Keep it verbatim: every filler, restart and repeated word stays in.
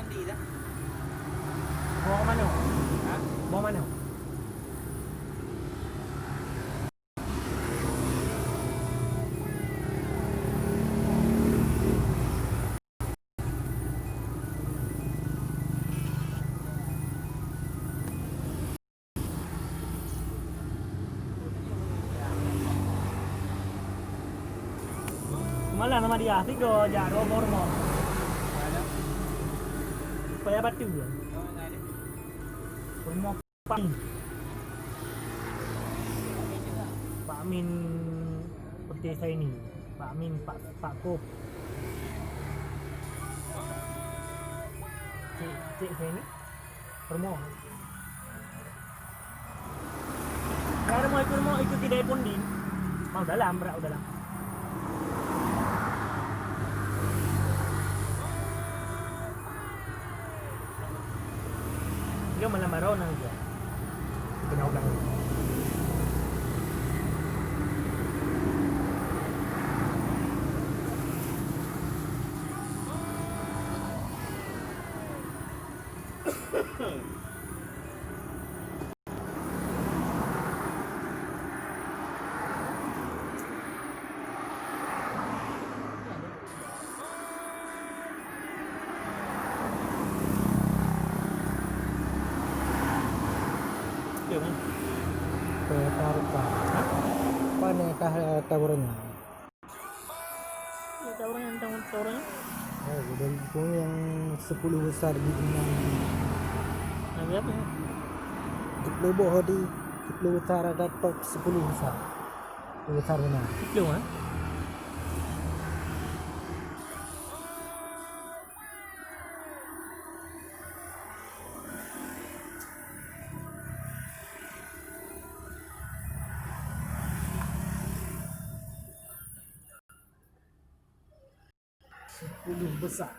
Boh manoe? Hah? Boh manoe? Malah nama dia, tiga jak, dua boh rumoh. Paya batu. Rumoh Pak Min. Pak Min Putih Saini. Pak Min, Pak, Pak Kop. Cik, Cik Saini. Rumoh. Ya, rumoh itu, rumoh itu tidak pun di. Mau dalam, berak dalam. Dia malam baru nang dia. Kena ulang. Kereta rupa. Pane tah, eh, tawurnya? Ya, tawurnya, tawur-, tawurnya. Oh, dari itu yang sepuluh besar di dunia. Lagi apa ya? Sepuluh boh di sepuluh besar, ada top sepuluh besar. Sepuluh besar benar. Sepuluh, eh? Sepuluh besar.